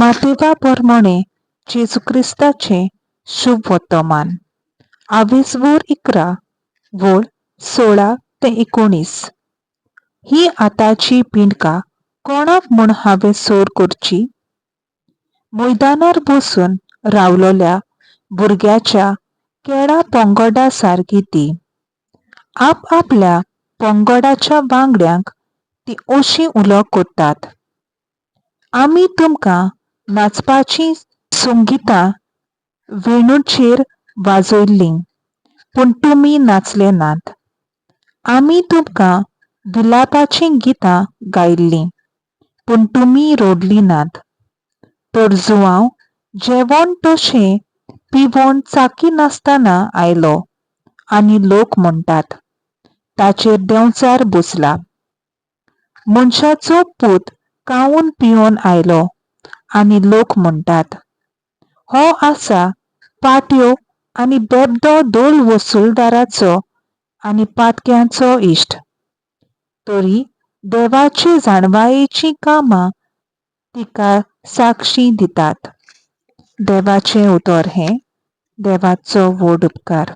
मातेवा पोरमोणे जेजू क्रिस्ताचें शुभ वर्तमान. आवेजवोर 11 वोळ 16 ते 19. ही आतांची पिंडका कोणाक म्हूण हांवें सोर करची? मैदानार बसून रावलोल्या भुरग्याच्या केळा पंगडा सारकी ती. आपआपल्या पंगडाच्या वांगड्यांक ती अशी उलो करतात, आमी तुमकां नाचपाचीं संगितां वेणूचेर वाजयल्लीं, पूण तुमी नाचले नात. आमी तुमकां विलापाचीं गितां गायल्लीं, पूण तुमी रडलीं नात. तर जुवांव जेवण तशें पिवण चाकी नासतना आयलो आनी लोक म्हणटात, ताचेर देंवचार बसला. मनशाचो पूत खावन पिवन आयलो आनी लोक म्हणटात, हो आसा पाट्यो आनी बेबदो दोल वसुलदाराचो आनी पातक्यांचो इश्ट. तरी देवाची जाणवायेचीं कामां तिका साक्षी दितात. देवाचें उतर हें. देवाचो व्हड उपकार.